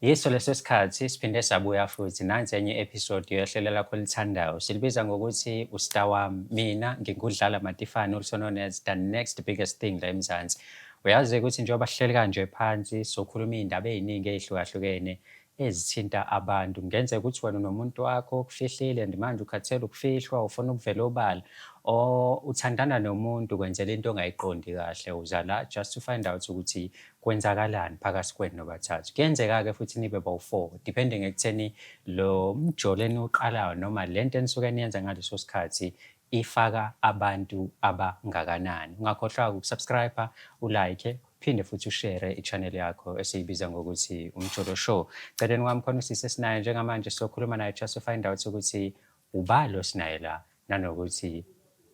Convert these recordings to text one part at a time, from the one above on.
Yiso leso sikhathi siphinde sabuya futhi nansi enye episode yohlelo lakho olithandayo. Silibiza ngokuthi uStar wami. Mina ngingudlala Matifane, also known as the next biggest thing la eMzansi. Uyazi ukuthi njengoba sihleli kanje phansi sokhuluma iy'ndaba ey'ningi ey'hlukahlukene ezithinta abantu. Kungenzeka ukuthi wena unomuntu wakho okufihlile and manje ukhathele ukufihlwa, ufuna ukuvela obala or uthandana nomuntu kwenzela into ongayiqondi kahle, uza la just to find out ukuthi kwenzakalani phakathi kwenu nobathathu. Kuyenzeka-ke futhi nibe bawu-four, depending ekutheni lo mjolo eniwuqalayo noma le nto enisuke niyenza ngaleso sikhathi ifaka abantu abangakanani. Ungakhohlwa ukusubscribe, ulike, phinde futhi ushare i-channel yakho esiyibiza ngokuthi Umjolo Show. Celeni kwami khona usisi esinaye njengamanje, sizokhuluma naye just to find out ukuthi ubalo sinaye la nanokuthi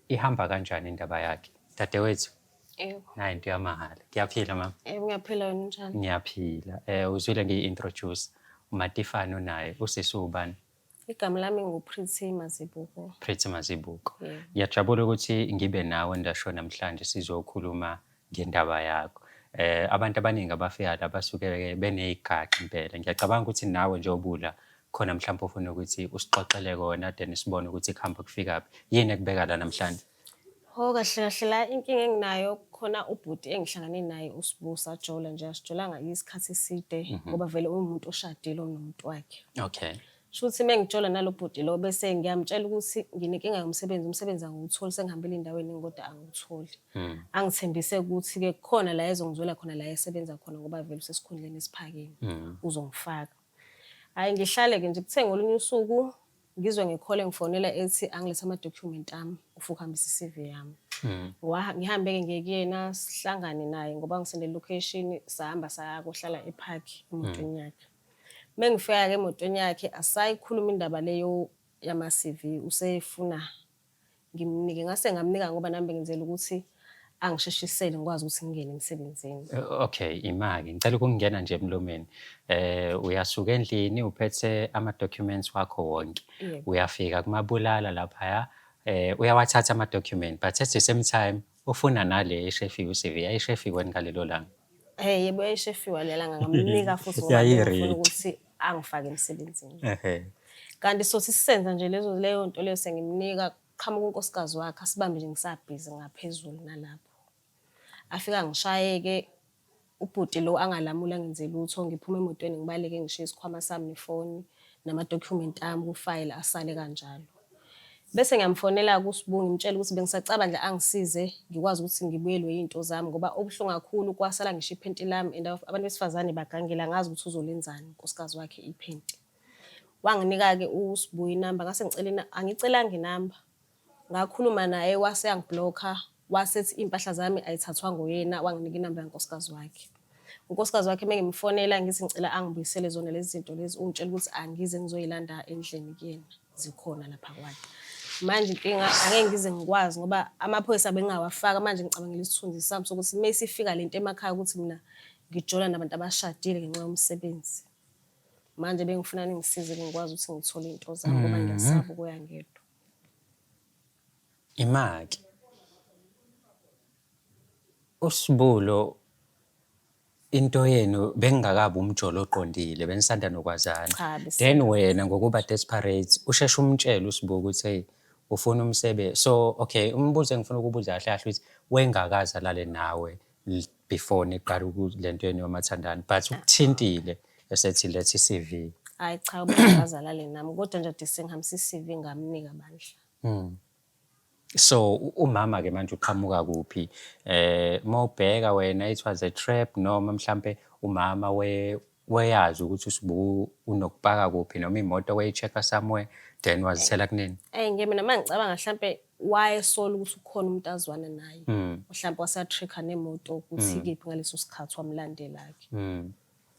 ihamba kanjani indaba yakhe. Dadewethu, Yebo. nayi into yamahhala. Kuyaphila, mama? Yebo, ngiyaphila, wena unjani? Ngiyaphila. Uzwile ngiyi-introduce uMatifane unaye, usisi ubani? Igama lami ngu-Pretty Mazibuko. Pretty Mazibuko. Yebo. Ngiyajabula ukuthi ngibe nawe ndasho namhlanje sizokhuluma ngendaba yakho. Abantu abaningi abafika la basuke beneyigaxa impela. Ngiyacabanga ukuthi nawe nje obula khona mhlawumbe ufuna ukuthi usixoxele kona, then sibone ukuthi kuhamba kufikaphi. Yini ekubeka la namhlanje? Ho, kahle kahle la inkinga enginayo khona ubhuti engihlangane naye uSibu, sajola nje, asijolanga isikhathi eside ngoba vele uwumuntu oshadile onomuntu wakhe. Shuthi uma ngijola nalo bhuti lo bese ngiyamtshela ukuthi nginenkinga yomsebenzi, umsebenzi angiwutholi, sengihambile endaweni kodwa angiwutholi. Angithembise ukuthi-ke kukhona la ezongizwela khona la esebenza khona ngoba vele usesikhundleni esiphakeme, uzongifaka. Hhayi, ngihlale-ke nje, kuthe ngolunye usuku ngizwe ngikhole ngifonela ethi angilethe ama-document ami, ufuna ukuhambisa i-CV yami. Ngihambe-ke ngiye kuyena, sihlangane naye ngoba ngisende location, sahamba saya kohlala e-park emotweni yakhe. Uma ngifika-ke emotweni yakhe asayikhuluma indaba leyo yama-CV, usefuna ngimnike. Ngase ngamnika ngoba nami bengenzela ukuthi angisheshisele ngikwazi ukuthi ngingene emsebenzini. Okay, imaki. Ngicela ukungena nje emlomeni. Uyasuka endlini uphethe ama-documents wakho wonke. Yebo. Uyafika kumabulala laphaya, uyawathatha ama-document, but at the same time ufuna nale eshefiwe i-CV. Yayishefiwe ngalelo langa? Yebo, yayishefiwe lelanga, ngamnika futhi ngoba Yayi-ready. bengifuna ukuthi angifake emsebenzini. Kanti sothi sisenza nje lezo leyo nto leyo, sengimnika, qhamuka unkosikazi wakhe asibambe nje ngisabhizi ngaphezulu nalapho. Afika ngishayeke ubhuti lo angalamuli angenze lutho, ngiphuma emotweni ngibaleke ngishiye isikhwama sami nefoni nama-document ami kufayela asale kanjalo. Bese ngiyamfonela-ke uSibu ngimtshela ukuthi bengisacaba nje angisize ngikwazi ukuthi ngibuyelwe iy'nto zami ngoba okubuhlungu kakhulu kwasala ngisho iphenti lami and abantu besifazane bagangile, angazi ukuthi uzolenzani unkosikazi wakhe iphenti. Wanginika-ke uSibu inamba, ngase ngicela, angicelanga inamba. Ngakhuluma naye wase yangiblokha, wasethi iy'mpahla zami ayithathwanga uyena, wanginika inamba yankosikazi wakhe. Unkosikazi wakhe uma ngimfonela ngithi ngicela angibuyisele zona lezi zinto lezi, ungitshela ukuthi angize ngizoyilanda endlini kuyena, zikhona lapha kwakhe. Manje inkinga angeke ngize ngikwazi ngoba amaphoyisa bengingawafaka, manje ngicabangela isithunzi sami sokuthi uma isifika lento emakhaya ukuthi mina ngijola nabantu abashadile ngenxa yomsebenzi. Manje bengifuna ningisize ngikwazi ukuthi ngithole iy'nto zami ngoba ngiyasaba ukuya ngedwa. Imaki. USibulo, into yenu bengingakabi umjolo oqondile, benisanda nokwazana. Cha, bese- Then wena ngokuba desperate usheshe umtshele uSibu ukuthi hey, ufuna umsebenzi. So okay, umbuzo engifuna ukubuza kahle kahle ukuthi wengakaze alale nawe before niqala lento yenu yomathandana, but ukuthintile esethi letha i-CV. Hhayi cha, ubengakaze alale nami kodwa nje ade sengihambisa i-CV ngamnika bandla. So umama ke manje uqhamuka kuphi? Mawubheka wena, it was a trap noma mhlambe umama we weyazi ukuthi uSibu unokupaka kuphi noma imoto wayi-check-a somewhere, then wazithela kunini? Eyi, nge mina uma ngicabanga mhlampe wayesola ukuthi ukhona umuntu azwana naye. Mhlampe wasa-track-a nemoto ukuthi ikephi ngaleso sikhathi, wamlandela-ke.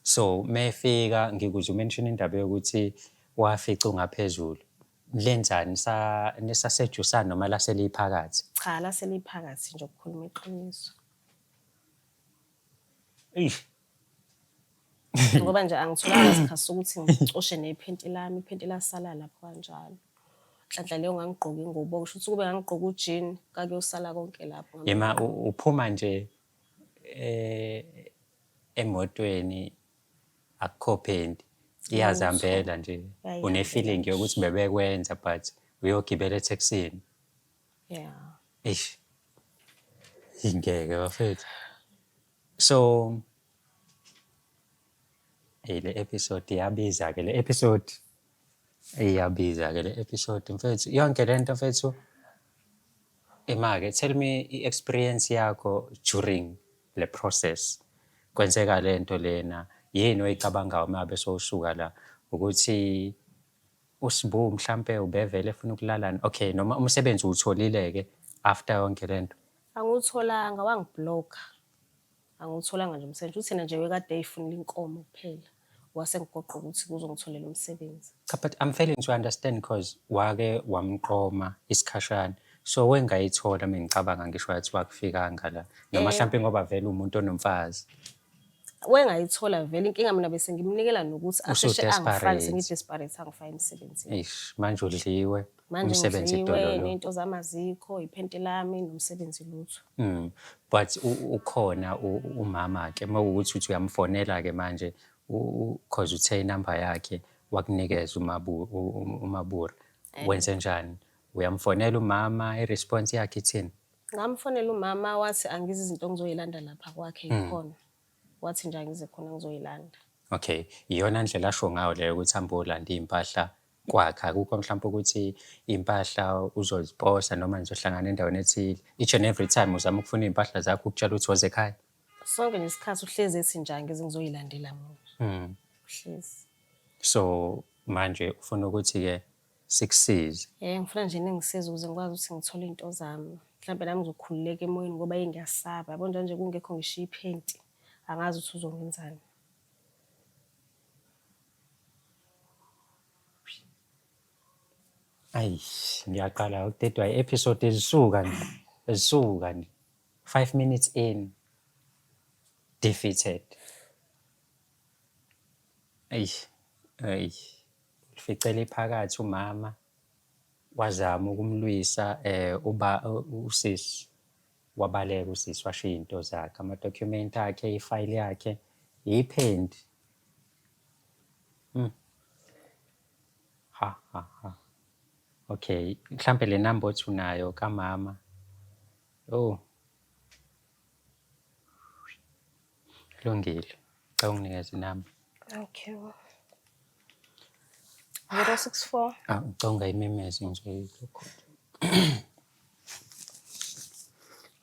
So mefika ngikuzwa umention indaba yokuthi wafica ungaphezulu. Lenzani sa nisasejusana noma laseliphakathi? Cha, laseliphakathi nje ukukhuluma iqiniso. Eish. Ngoba nje angitholanga isikhathi sokuthi ngicoshe nephenti lami, iphenti lasala lapho kanjalo. Nhlanhla leyo ngangigqoke ingubo, kusho ukuthi kube ngangigqoke ujini kakuyosala konke lapho. Yema, uphuma nje emotweni. Akukho phenti. Iyazihambela nje. Iyayihambela Une-feeling nje. Yokuthi bebekwenza but uyogibela ethekisini. Yeah. Eish. Ingeke bafethu. So hey, le episode iyabiza ke le episode. Iyabiza ke le episode mfethu. Yonke lento mfethu. Ima-ke, tell me i-experience yakho during le process. Kwenzeka lento lena, yini oyicabangayo uma ngabe sowusuka la ukuthi uSibu mhlampe ubevele efuna ukulala, okay, noma umsebenzi uwutholile-ke after yonke lento? Angiwutholanga, wangi-block-a. Angiwutholanga nje umsebenzi. Uthi yena nje wekade eyifunela inkomo kuphela. Wasengigoqa ukuthi kuzongitholela umsebenzi. Cha, but I'm failing to understand because wake wamqoma isikhashana. So wengayithola mengicabanga ngisho wathi wakufikanga la. Noma mhlampe ngoba vele umuntu onomfazi. Wengayithola vele inkinga, mina bese ngimnikela nokuthi asheshe angifake, Usu-desperate. Sengi-desperate, angifake emsebenzini. Eish, manje udliwe Manje umsebenzi ngidliwe dololo. Ney'nto zami azikho, iphenti lami nomsebenzi lutho. But ukhona umama ke mawukuthi uthi uyamfonela ke manje, cause uthe inamba yakhe wakunikeza uMabura. Wenze njani? Uyamfonela umama, i-response yakhe ithini? Ngamfonela umama, wathi angizi, izinto engizoyilanda lapha kwakhe yikhona. Wathi nje angize khona ngizoyilanda. Okay, iyona ndlela asho ngayo leyo ukuthi hambe olanda iy'mpahla kwakhe. Akukho mhlawumpe ukuthi iy'mpahla uzoziposa noma nizohlangana endaweni ethile. Each and every time uzama ukufuna iy'mpahla zakho ukutshela ukuthi woze ekhaya. Sonke nje isikhathi uhlezi ethi nje angize ngizoyilandela mina. Uhlezi. So manje ufuna ukuthi-ke sikusize. Ngifuna nje ningisize ukuze ngikwazi ukuthi ngithole iy'nto zami. Mhlampe nami ngizokhululeka emoyeni ngoba eyi ngiyasaba. Yabo nje kungekho ngisho iphenti. Angazi ukuthi uzongenzani. Ayi, ngiyaqala ukudedwa i-episode ezisuka nje, ezisuka nje. 5 minutes in, defeated. Eyi, eyi, uficele phakathi umama, wazama ukumlwisa uba usisi, wabaleka usisi washiya iy'nto zakhe, amadokhumenti akhe, ifayili yakhe, iphenti. Ha ha ha. Okay, mhlampe le namba othi unayo kamama. Oh. Kulungile. Cela unginikeze inamba. Okay. 064. Ah, ngicela ungayimemezi ngizoyilokhu.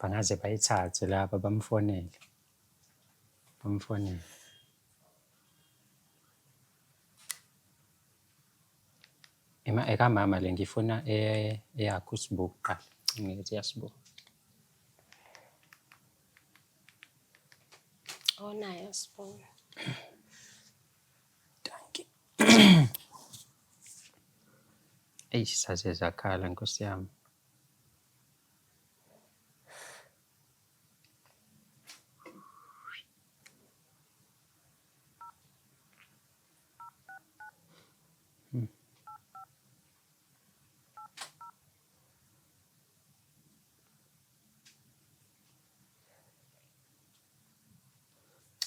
Bangaze bayithathe laba bamfonele. Bamfonele. Ima ekamama le, ngifuna eyakho uSibu kuqala. Ngithi yaSibu. Oh, nayo Sibu. Dankie. Eish, saze zakhala Nkosi yami.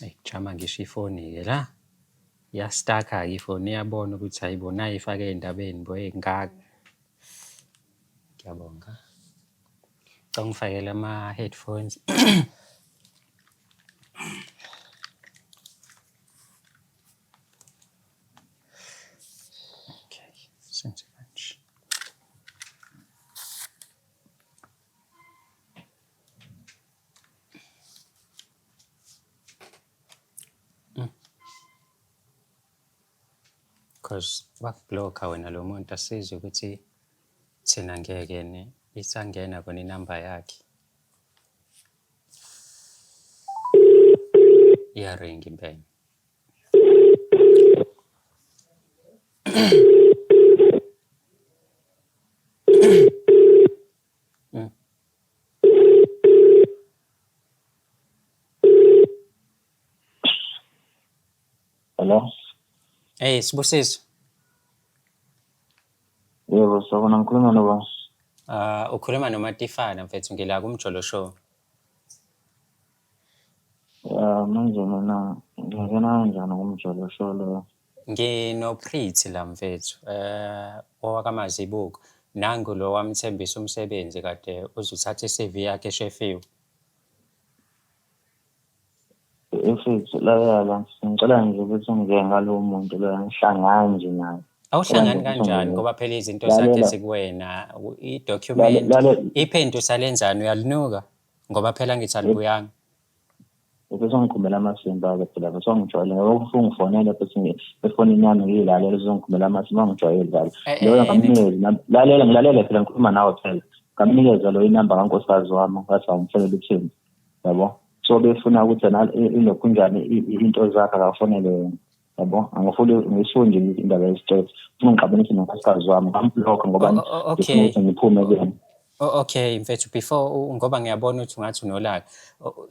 Eyi, kujama ngisho ifoni-ke la. Iya-stuck-a-ke ifoni, iyabona ukuthi hhayi bo nayi ifake ey'ndabeni bo ey'ngaka. Ngiyabonga. Ngicela ungifakele ama-headphones. Okay, senze kanje. Cause waku-block-a wena lo muntu, asizwe ukuthi thina ngeke ne isangena kona inamba yakhe. Iyaringa impela. Hello? Hey, Sibusiso. Yebo, sawubona, ngikhuluma noba? Ah, ukhuluma noMatifana mfethu, ngila kuMjolo Show. Ya, manje mina Ngingena kanjani kumjolo show loyo? NginoPretty la mfethu, owakaMazibuko. Nangu lo wamthembisa umsebenzi kade uzuthatha i-CV yakhe eshefiwe. Mfethu lalela, ngicela nje ukuthi ungiyeke ngalowo muntu loyo, angihlangani nje naye. Ngicela nje Awuhlangani ukuthi kanjani ungiyeke. ngoba phela izinto zakhe Lalela, zikuwena, i-document, lalela, iphenti usalenzani uyalinuka ngoba phela ngithi alibuyanga. Bese ungikhumbela amasimba-ke phela bese ungijwayele ngoba usungifonela futhi efonini yami ngiyilalela uzongikhumbela amasimba ungijwayele kabi. Loyo ngamnikeza lalela ngilalele phela ngikhuluma nawe phela. Ngamnikeza lo inamba kankosikazi wami ngathi awumfonele uthini. Yabo? So befuna ukuthi yena ilokhunjani into zakhe akafonele yena. Yabo? Angifuni ngifuni nje indaba yesicefe. Ufuna ungixabanise nonkosikazi wami ngamblock ngoba ngifuna ukuthi ngiphume kuyena. Okay mfethu, before ngoba ngiyabona ukuthi ungathi unolaka,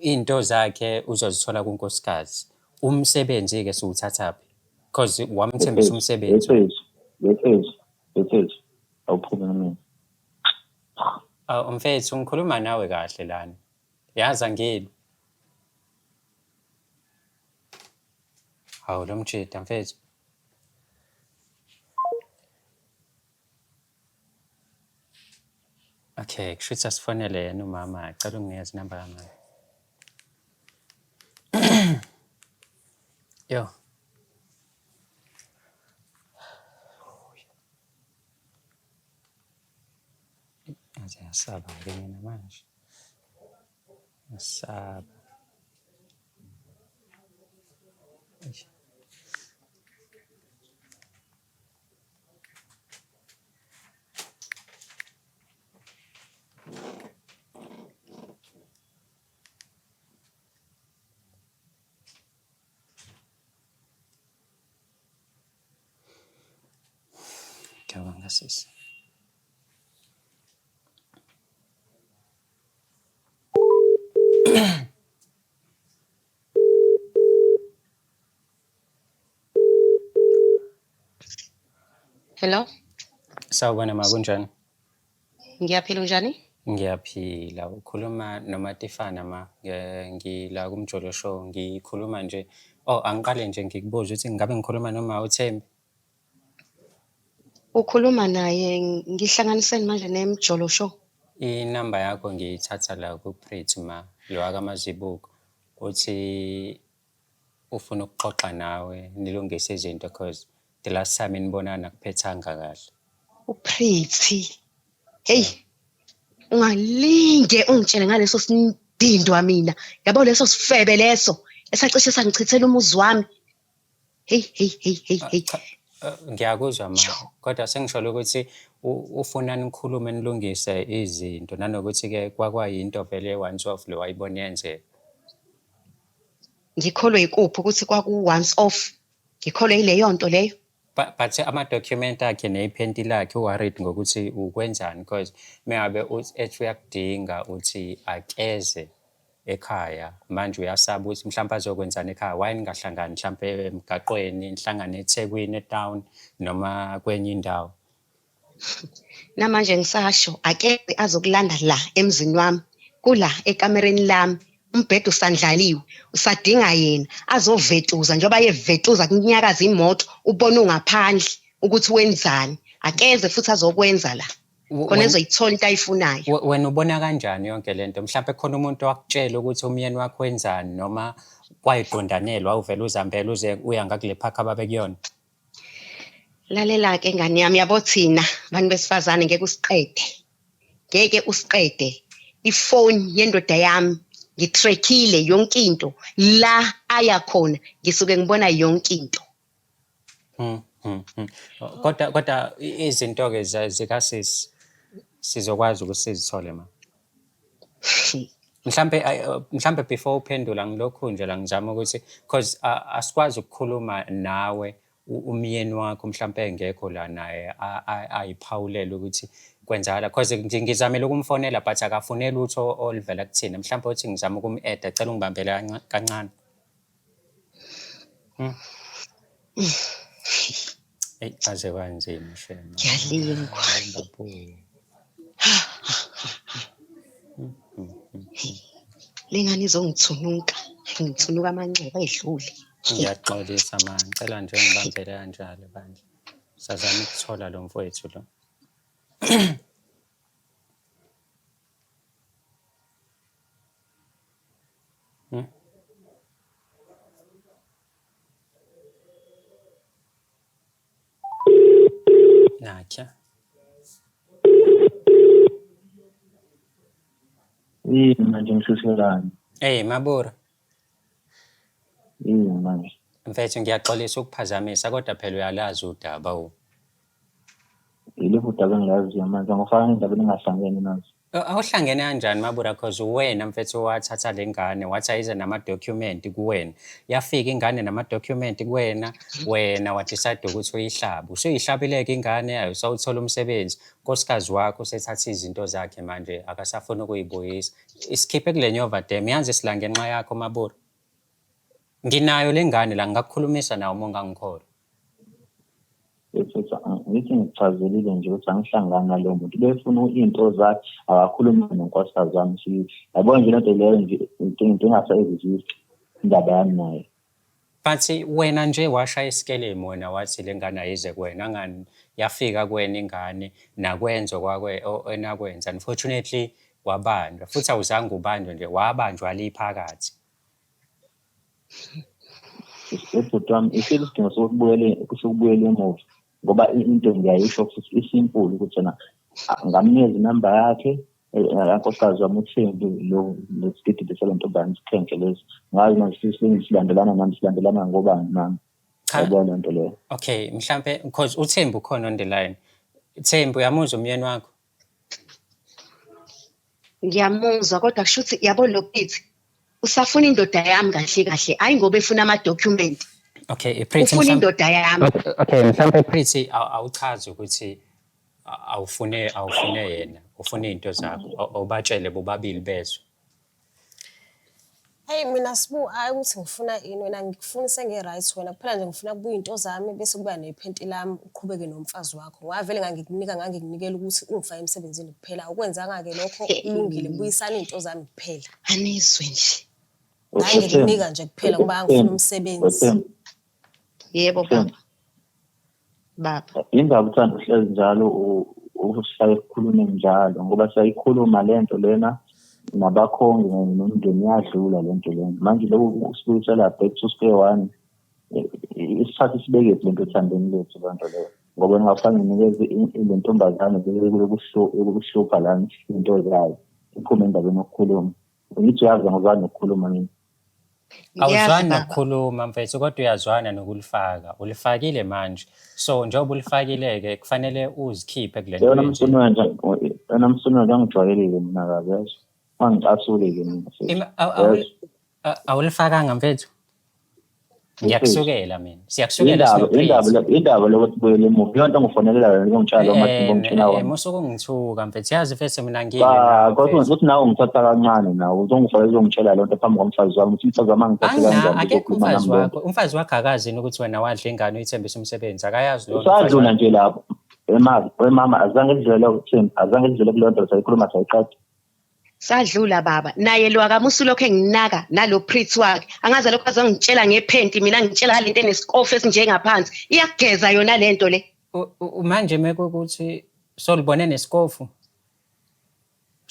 iy'nto zakhe uzozithola kunkosikazi. Umsebenzi-ke siwuthathaphi? Because wamthembisa umsebenzi. Mfethu, mfethu, mfethu, awuphume kumina. Awu mfethu, ngikhuluma nawe kahle lana. Yazi angilwi. Hawu lo mjida mfethu. Okay, kushuthi asifonele yena umama, cela unginikeze inamba kamama. Yo. Ngaze ngasaba-ke mina manje. Ngasaba. Eish. Ngiyabonga sisi. Hello, Sawubona ma, kunjani? Ngiyaphila, unjani? Ngiyaphila. Ukhuluma noMatifana ma, ngila kuMjolo Show, ngikhuluma nje. Oh, angiqale nje ngikubuze ukuthi ngabe ngikhuluma noma uThembi? Ukhuluma naye, ngihlanganiseni manje neMjolo Show. Inamba yakho ngiyithatha la kuPretty ma, lo wakaMazibuko. Uthi ufuna ukuxoxa nawe nilungise izinto cause the last time nibonana akuphethanga kahle. UPretty. Hey, ungalinge ungitshele ngaleso sinindindwa mina. Yabo leso sifebe leso esacishe sangichithela umuzi wami. Hey, hey, hey, hey, hey. Cha, ngiyakuzwa ma, kodwa sengisholo ukuthi ufuna nikhulume nilungise izinto nanokuthi-ke kwakwayinto vele once off lo wayibona yenzeka. Ngikholwe ikuphi ukuthi kwaku once off? Ngikholwe yileyo nto leyo. But ama-document akhe nephenti lakhe u-worried ngokuthi ukwenzani because mengabe ethi uyakudinga uthi akeze ekhaya manje uyasaba ukuthi mhlawumpe azokwenzani ekhaya. Why ningahlangani mhlampe emgaqweni, nihlangane eThekwini e-town noma kwenye indawo? Namanje ngisasho akeze azokulanda la emzini wami, kula ekamereni lami, umbhede usandlaliwe, usadinga yena azovetuza njengoba yevetuza kunyakaza imoto, ubone ungaphandle ukuthi wenzani. Akeze futhi azokwenza la khona ezoyithola into ayifunayo. Wena ubona kanjani yonke lento? Mhlawumbe khona umuntu owakutshela ukuthi umyeni wakho wenzani noma kwayiqondanelwa uvele uzihambele uze uya ngakule park ababekuyona? Lalela-ke ngane yami, yabo thina bantu besifazane ngeke usiqede, ngeke usiqede. Ifoni yendoda yami ngi-track-ile yonke into, la aya khona ngisuke ngibona yonke into. Kodwa izinto-ke zikasisi sizokwazi ukuthi sizithole ma. Mhlampe before uphendula ngilokhu nje la ngizama ukuthi cause asikwazi ukukhuluma nawe umyeni wakho mhlampe engekho la naye ayiphawulele ukuthi kwenzakala cause ngizamile ukumfonela but akafune lutho oluvela kuthina. Mhlampe uthi ngizama ukum-add-a, cela ungibambele kancane. Eyi aze kwanzima shame. Ngiyalingwa. Le ngane izongithunuka, ngithunuka amanxeba edlule. Ngiyaxolisa ma, ngicela nje ungibambele kanjalo bandla. Sazama ukuthola lo mfowethu lo. Nakhe. Yini manje ngishushelani? Hey Mabura. Yini manje? Mfethu ngiyaxolisa ukuphazamisa kodwa phela uyalazi udaba u. Yiluphi udaba engilaziyo manje? Angifaka indaba engingahlangene nazo. Awuhlangene kanjani Mabura cause uwena mfethu owathatha le ngane wathi ayize nama-document kuwena. Yafika ingane nama-document kuwena, wena wa-decide ukuthi uyihlabe. Usuyihlabile-ke ingane ayisawuthola umsebenzi. Unkosikazi wakho usethatha izinto zakhe manje akasafuni ukuyibuyisa. Isikhiphe kule nyova dam, yazi sila ngenxa yakho Mabura. Nginayo le ngane la ngingakukhulumisa nawe uma ungangikholwa. Mfethu, ngithi ngikuchazelile nje ukuthi angihlangani nalowo muntu. Befuna iy'nto zakhe, akakhulume nonkosikazi wami. Yabona nje lento leyo nje into engasa-exist indaba yami naye. But wena nje washaya isikelemu wena wathi le ngane ayize kuwena, angani yafika kuwena ingane nakwenza enakwenza. Unfortunately wabanjwa, futhi awuzange ubanjwe nje, wabanjwa liphakathi. Ubhuti wami isiphi isidingo sokubuyela emuva ngoba into ngiyayisho futhi isimple ukuthi yena ngamnikeza inamba yakhe kankosikazi wami uThembi lo lesigididi sale ntombazane isikhenke lesi. Ngazi manje silandelana nami silandelana ngobani nami. Cha. Yabona lento leyo. Okay, mhlampe because uThembi ukhona on the line. Thembi uyamuzwa umyeni wakho? Ngiyamuzwa kodwa kusho ukuthi yabo lo Pretty usafuna indoda yami kahle kahle, hayi ngoba efuna ama-document. Okay, Pretty Ufuna indoda yami. Okay, mhlampe Pretty awuchazi ukuthi awufune yena, ufuna izinto zakho, awubatshele bobabili bezwe. Hey mina Sibu, hayi ukuthi ngifuna ini wena, ngikufuna senge-right wena kuphela nje ngifuna kubuya into zami bese kuba nephenti lami uqhubeke nomfazi wakho. Ngoba vele ngangikunika ngangikunikela ukuthi ungifake emsebenzini kuphela. Awukwenzanga-ke lokho, kulungile, buyisana iy'nto zami kuphela. Anizwe nje. Ngangikunika nje kuphela ngoba ngangifuna umsebenzi. Yebo baba. Baba. Indaba uthanda uhlezi njalo usihlale sikhulume njalo ngoba siyayikhuluma lento lena nabakhongi nomndeni iyadlula lento lena. Manje lokhu kusibuyisela back to square one. Isithatha sibekephi lento ethandeni lethu loo nto leyo. Ngoba ngingafane nginikeze le ntombazane yokuhlupha lana into zayo. Iphume endabeni yokukhuluma. Ngithi uyazi angizwani nokukhuluma mina. Awuzwani nokukhuluma mfethu kodwa uyazwana nokulifaka. Ulifakile manje. So njengoba ulifakile-ke kufanele uzikhiphe kule nto. Yona msunu wena angijwayelile mina kabi yazi. Angicasuli-ke mina. Awulifakanga mfethu? Ngiyakusukela mina. Siyakusukela indaba lokuthi buyele emuva. Leyo nto ngifonelela yona ngiyongitshela lo mathi ngomtshela wona. Musuke ungithuka mfethu. Yazi mfethu mina ngile. Kodwa ukuthi nawe ungithatha kancane nawe uzongifonela uzongitshela lento phambi komfazi wami ukuthi umfazi wami angithathe kanjani. Akekho umfazi wakho. Umfazi wakho akazi yini ukuthi wena wadla ingane uyithembisa umsebenzi. Akayazi lona. Sadlula nje lapho. Emama azange kudlule ukuthini? Azange kudlule kuleyo nto sayikhuluma sayiqeda. Sadlula baba naye lo akamusu lokho enginaka nalo Pretty wakhe angaze lokho azongitshela ngephenti mina ngitshela lento enesikofu esinjengaphansi iyageza yona lento le. Manje mekukuthi solibone nesikofu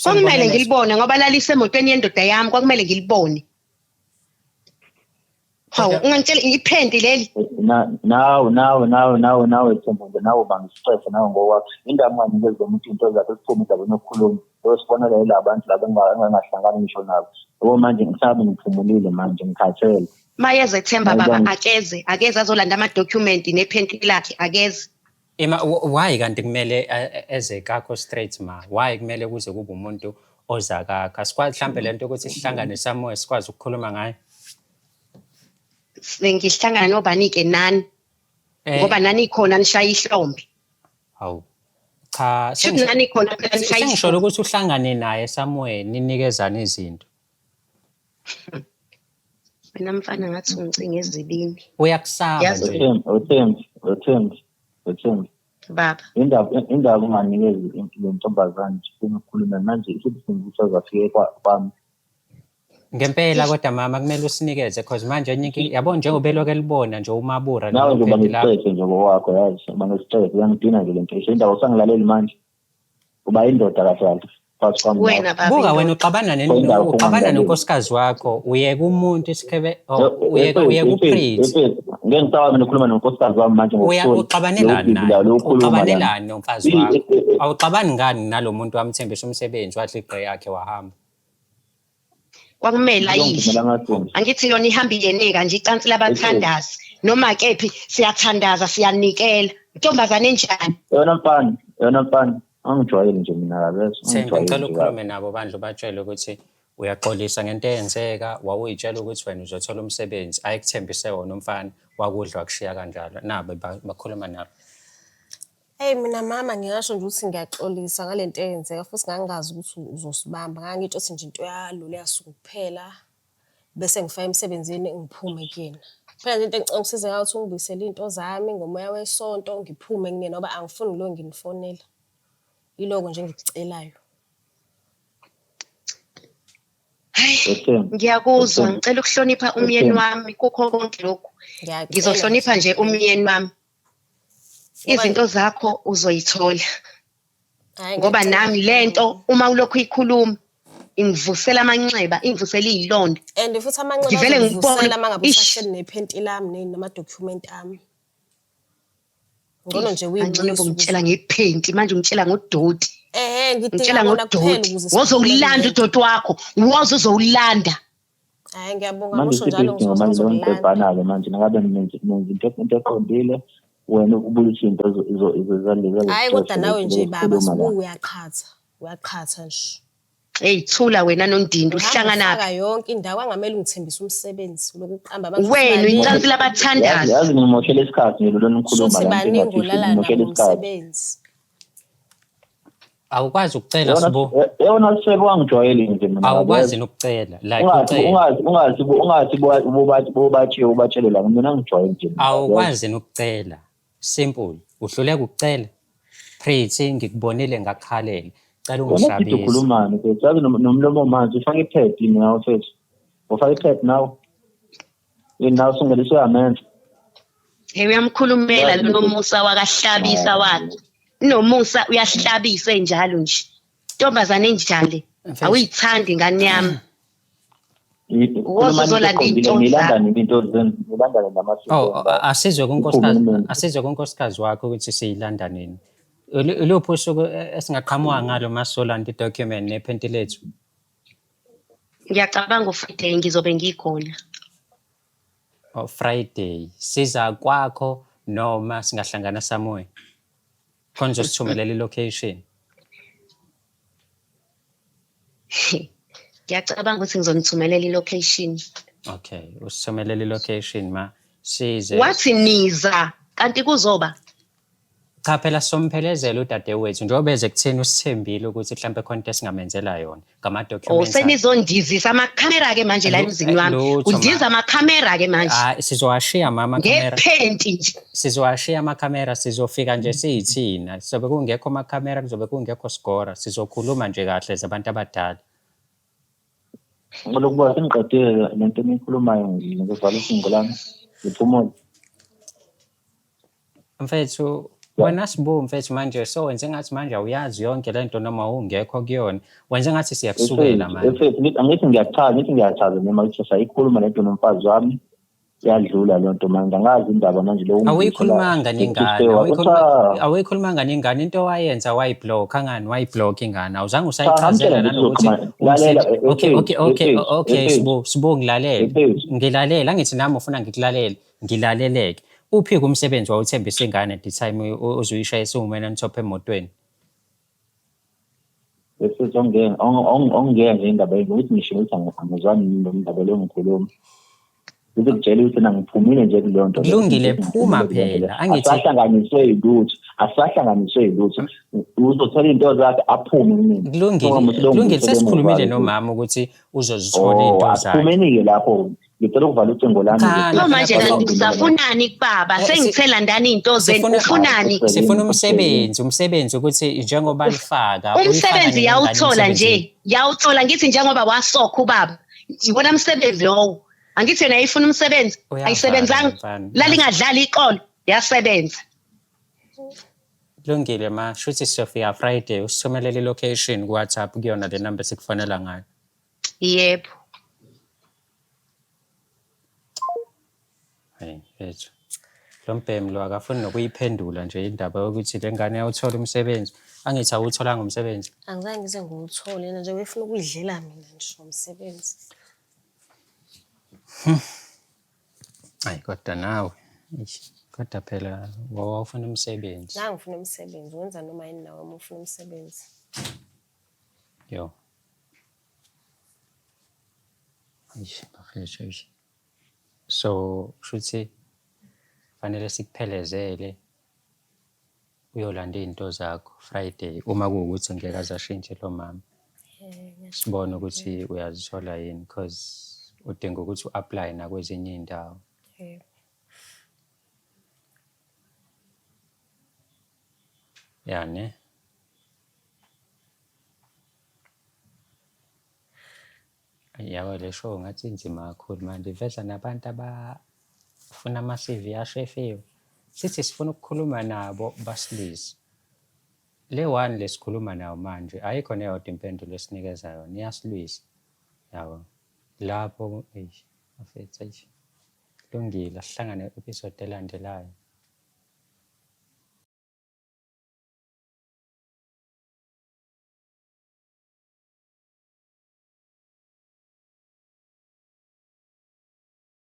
kwakumele ngilibone ngoba lalise emotweni yendoda yami kwakumele ngilibone. Hawu ungangitshela iphenti leli. Nawe nawe nawe nawe nawe Themba nawe bangisixefe nawe ngokwakho indaba unganikeza umuntu into zakhe siphume indaba yokukhuluma. Sibonela yila bantu laba engingahlangani ngisho nabo. Yabo manje ngisabe ngiphumulile manje ngikhathele. Mayeze Themba baba akeze akeze azolanda ama-document nephenti lakhe akeze. Ima why kanti kumele eze kakho straight ma? Why kumele kuze kube umuntu oza kakho? Asikwazi mhlambe lento ukuthi sihlangane somewhere sikwazi ukukhuluma ngayo. Ngihlangana nobani-ke nani? Ngoba nani khona nishaya ihlombe. Hawu. Cha, nani khona phela nishaya ihlombe. Sengisho ukuthi uhlangane naye somewhere ninikezana izinto. Wena mfana ngathi ungicinga ezibini. Uyakusaba nje. Uthembi. Baba. Indaba unganikezi le ntombazane nje ukukhuluma manje isithi singisa zafike kwami. Ngempela kodwa mama kumele usinikeze cause manje enye inkinga yabo njengoba elokhu elibona nje umabura Nawe lelo nje uba phenti lakho. nesicefe nje ngokwakho yazi, uba nesicefe uyangidina nje le nto. Isho indaba usangilaleli manje. Uba indoda kahle kahle phakathi kwami nawe. Wena baba Buka wena indoda. uxabana Khona indawo uxabana ongangilaleli. nonkosikazi wakho uyeka umuntu isikhebe oh, uyeka uyeka Efethu, uPretty. efethu. Ngeke ngisaba mina ukukhuluma nonkosikazi wami manje Uya ngokuthula. Lo uxabanelani busy la, naye? lo ukhuluma lana. Uxabanelani nomfazi wakho? Awuxabani ngani nalo muntu wamthembisa umsebenzi wadla igqe yakhe wahamba? Kwakumele ayidle. Ngizongithumela amathumbu. Angithi yona ihamba iyeneka nje icansi Efethu. labathandazi. Noma kephi siyathandaza siyanikela. Intombazane enjani? Yona mfana, yona mfana. Angijwayeli nje mina kabi, Thembi, angijwayeli ngicela nje kabi. ukhulume nabo bandla ubatshele ukuthi uyaxolisa ngento eyenzeka, wawuyitshela ukuthi wena uzothola umsebenzi, ayekuthembise wona umfana, wakudla wakushiya kanjalo. Nabo bakhuluma nabo. Eyi mina mama ngingasho nje ukuthi ngiyaxolisa ngale nto eyenzeka futhi ngangingazi ukuthi uzosibamba. Ngangitsho ukuthi nje into yalolu suku kuphela bese ngifaka emsebenzini ngiphume kuyena. Kuphela nje into engicela ungisize ngayo ukuthi ungibuyisele iy'nto zami ngomoya wesonto ngiphume kunina ngoba angifuni ngilokhu nginifonela. Yiloko nje engikucelayo. Hayi, Ethemba, ngiyakuzwa. Ethemba, Ngicela ukuhlonipha umyeni Ethemba. wami kukho konke lokhu. Ngiyacela nje. Ngizohlonipha nje umyeni wami. Ngoba Izinto zakho uzoyithola. hhayi Ngoba ngiyacela nami lento kakhulu. uma ulokhu ikhuluma ingivusela amanxeba, ingivusela iy'londa. And futhi amanxeba Ngivele ngibone azokuvusela uma ngabe ish usahleli nephenti lami namadokhumenti ami. Ngcono nje angcono uyibuyise ukuze bongitshela ngephenti manje ungitshela ngodoti. Ehhe ngidinga Ngitshela kona kuphela ngodoti. ukuze siphume kule Wozowulanda nto. udoti wakho, woze uzowulanda. Hhayi ngiyabonga Manje musho isiphi njalo isidingo ngizoze manje leyo ngizokulanda. nto manje nangabe nenza into eqondile wena ubuyisa into Hhayi kodwa zalezi nawe nje baba esikhuluma la. sibu uyaqhatha, uyaqhatha nje. Hey thula wena nondindi Uhamba uhlanganaphi? ufaka yonke indawo angamele ungithembise umsebenzi ulokhu uqamba amanga shuthi Wena baningi icansi Yazi labathandazi. yazi ngimoshela isikhathi nje lo nikhuluma shuthi la into baningi engathi olala ngimoshela nabo isikhathi. umsebenzi. Awukwazi ukucela Yona Sibu, yona sebe wangijwayeli nje mina kabi awukwazi yazi. nokucela like Ungathi ucela. ungathi ungathi ungathi bobatshe ubatshele la mina ngijwayeli nje mina kabi yazi. Awukwazi nokucela. Simple. Uhluleka ukucela. Pretty ngikubonile ngakhalela. Cela Wena Didi ungihlabise. ukhulumani mfethu? Yazi nomlomo manzi ufake i-pad yini nawe mfethu? Ufake i-pad nawe? Yini nawe usungeliswe uyamenza? Hey uyamkhulumela Yazi lo mfethu. Nomusa wakahlabisa wakhe. Nomusa uyahlabisa enjalo nje. Intombazane enjani le? Mfethu, Awuyithandi ingane yami. Woze Khulumani into uzolanda eqondile iy'nto nilanda zakho. nini into zenu nilandane namasiko oh, enu la. asizwe Iphume kunkosikazi nimeni. asizwe kunkosikazi wakho ukuthi siyilanda nini. Iluphi usuku esingaqhamuka ngalo masolanda i-document nephenti lethu? Ngiyacabanga uFriday ngizobe ngikhona. Oh, Friday. Siza kwakho noma singahlangana somewhere. Khona uzosithumelela i-location. Ngiyacabanga ukuthi ngizonithumelela i-location. Okay, usithumelela i-location ma size. Wathi niza kanti kuzoba Cha phela somphelezela udadewethu njengoba eze kuthina usithembile ukuthi mhlampe khona into esingamenzela yona oh ngama-documents akhe. senizondizisa amakhamera ke manje la emzini wami. Lutho Kundiza ma. amakhamera ke manje. Hayi sizowashiya ma amakhamera. Ngephenti nje. Sizowashiya amakhamera sizofika nje siyithina. Sizobe kungekho amakhamera kuzobe kungekho sigora. Sizokhuluma nje kahle zabantu abadala. Ngicela ukuba sengiqedile le nto eniyikhulumayo ngizovala ucingo lami ngiphumule. Mfethu wena Sibu mfethu manje so wenze ngathi manje awuyazi yonke lento noma ungekho kuyona. Wenze ngathi siyakusukela Efethu, manje. efethu, angithi ngiyachaza, ngithi ngiyachaza noma ngithi sayikhuluma lento nomfazi wami yadlula leyo nto manje angazi indaba manje lo ungibuyisela Awuyikhulumanga nengane, ngithi awuyikhuluma cha awuyikhulumanga nengane into owayenza wayiblock angani wayiblock ingane. Awuzange cha usayichazela ngamtshela ngithi nanokuthi uzoxhumana lalela umsebenzi okay efethu okay okay efethu okay efethu Sibu Sibu ngilalele. efethu Ngilalele angithi nami ufuna ngikulalele, ngilaleleke. Uphi umsebenzi wawuthembisa ingane the time uzuyishayisa uwumena nithophe emotweni? efethu ongeke ongeke nje indaba yenu ukuthi ngisho ukuthi angizwani nendaba leyo ngikhuluma ngizokutshela ukuthi mina ngiphumile nje kuleyo nto leyo Kulungile ngithi phuma ngiphumile kuleyo nto leyo phela. Angithi asahlanganiswe yilutho asahlanganiswe yilutho uzothola iy'nto zakhe aphume kumina kulungile njengoba muthi lo kulungile ngibuyisele sesikhulumile emuva-ke futhi nomama ukuthi uzozithola Oh, iy'nto zakhe. asiphumeni-ke lapho ngicela ukuvala ucingo lami Cha nje So lapha please manje lapha ngicela kanti ungivumele manje usafunani kubaba? Sengithe landani iy'nto zenu sifuna ufunani? sifuna kuselini kuselini umsebenzi umsebenzi ukuthi njengoba lifaka uyifaka Umsebenzi nini ingane yawuthola emsebenzini nje, yawuthola ngithi njengoba wasokha ubaba. Iwona msebenzi lowo. Angithi yena yayifuna umsebenzi, Uyavala ayisebenzanga. mfana. Lalingadlali iqolo, yasebenza. Lungile ma, shuthi siyofika Friday usithumelele i-location ku-WhatsApp kuyona le number esikufonela ngayo. Yebo. Hayi mfethu. Lo mbhemu lo akafuni nokuyiphendula nje indaba yokuthi le ngane yawuthola umsebenzi. Angithi awutholanga umsebenzi. Angizange ngize ngiwuthole yena nje wayefuna ukuyidlela mina nje ngomsebenzi. Hayi kodwa nawe. Eish, kodwa phela wawufuna umsebenzi. Ngangifuna umsebenzi, wenza noma yini nawe uma ufuna umsebenzi. Yo. Eish, bafethu eish. So shuthi fanele sikuphelezele uyolanda iy'nto zakho Friday uma kuwukuthi ngeke aze ashintshe lo mama. Sibone ukuthi uyazithola yini cause udinga ukuthi u-apply nakwezinye iy'ndawo. Yebo. Ya ne? Yabo le show ngathi inzima kakhulu manje iveza nabantu abafuna ama-CV ashefiwe. Sithi sifuna ukukhuluma nabo basilise. Le one lesikhuluma nayo manje ayikho neyodwa impendulo esinikeza yona iyasilwisa. Yabo. Lapho eish bafethu eish. Lungile asihlangane episode elandelayo.